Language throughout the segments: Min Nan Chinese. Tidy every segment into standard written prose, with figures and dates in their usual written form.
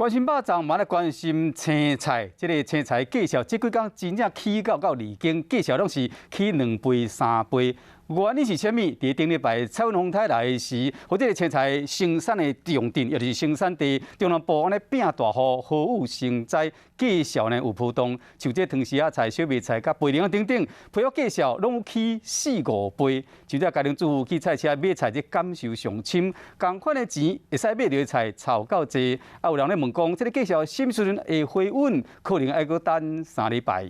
關心肉粽，嘛來關心青菜。這个青菜價數，這幾工真正起到到離經，價數攏是起2倍、3倍。原因是啥物？佇頂禮拜彩雲風颱來時，予這个青菜生產的重鎮，也就是生產地中南部按呢變大雨，豪雨成災，價數呢有波動。像這糖絲仔菜、小麥菜、佮白龍等等，批發價數攏有起四五倍。像這家庭主婦去菜市買菜，這感受上深，仝款的錢會使買著的菜臭夠濟。啊，有人咧問講，這个價數啥物時陣會回穩？可能愛閣等3禮拜。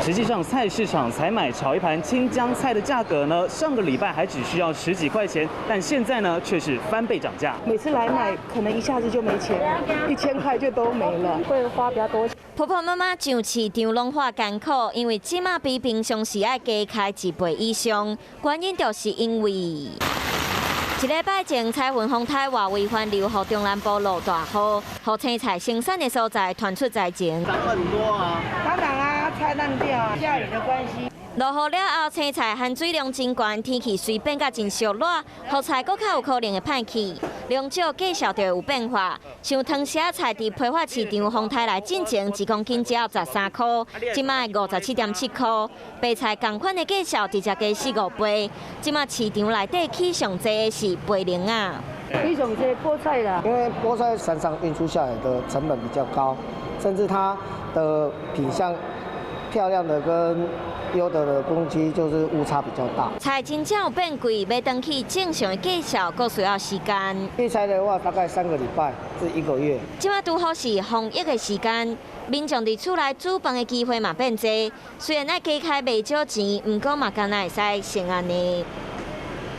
實際上，菜市場採買炒一盤青江菜的價格呢，上個禮拜還只需要十幾塊錢，但現在呢卻是翻倍漲價。每次來買，可能一下子就沒錢了，1000塊就都沒了，會花比較多。婆婆媽媽上市場攏話艱苦，因為這馬比平常時愛加開一倍以上，原因就是因為一禮拜前，彩雲風颱外圍環流，予中南部落大雨，予青菜生產的所在傳出災情。漲很多啊！當然啊，菜爛掉啊，下雨的關係。落雨了後，青菜含水量真懸，天氣雖變甲真燒熱，予菜閣較有可能會歹去。量少價數就會有變化。像糖絲仔菜佇批發市場風颱來進前，1公斤只要13塊，這馬57.7塊。白菜仝款的價數直接加四五倍。這馬市場內底起上濟的是白龍仔。起上濟菠菜啦，因為菠菜山上運輸下來的成本比較高，甚至它的品相漂亮的跟優的的公雞就是誤差比較大。菜真正有變貴，欲轉去正常的價數，閣需要時間。預菜的話，大概3個禮拜至一個月。這馬拄好是防疫的時間，民眾佇厝內煮飯的機會嘛變濟。雖然愛加開袂少錢，毋過嘛敢若會使先按呢。